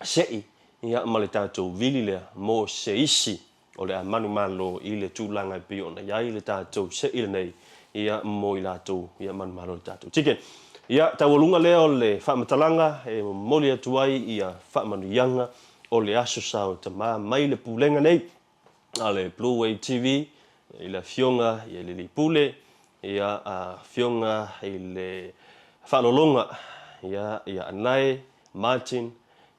se'i, ia, ma le tatou vili lea mo se isi o le a manumalo i le tulaga e pei ona i ai le tatou se'i lenei, ia, mo i latou, ia, manumalo i le tatou ticket. Ia, taualuga lea o le faamatalaga e momoli atu ai ia faamanuiaga o le Aso Sa o Tama mai le Pulega nei a le Blue Wave TV i le Afioga i le Alii Pule, ia, Afioga i le Faalologa, ia, ia Anae Martin,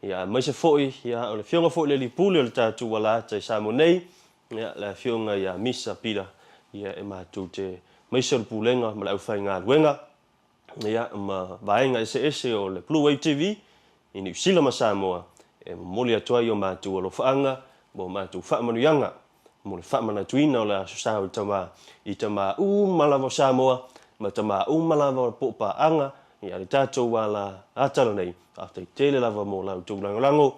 Ia, aemaise foi, ia, o le Afioga foi i le Alii Pule o le tatou alaata i Samoa nei, ia, le Afioga ia Misa Pita, ia, e matou te, aemaise o le Pulega ma le aufaigaluega, ia, ma vaega eseese o le Blue Wave TV i Niu Sila ma Samoa, e momoli atu ai o matou alofaaga ma o matou faamanuiaga mo le faamanatuina o le Aso Sa o le Tama i tama uma lava o Samoa ma tama uma lava o le poopaaga ia le tatou ala atala nei. Faafetai tele lava mo la outou lagolago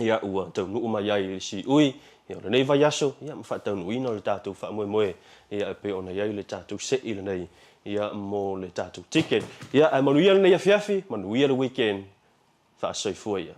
ia ua taunuu mai ai i le siui ia o lenei vaiaso ia ma faataunuuina o le tatou faamoemoe ia e pei ona i ai le tatou se'i lenei ia mo le tatou ticket. Ia ae manuia lenei afiafi, manuia le weekend. Faasoifua ia.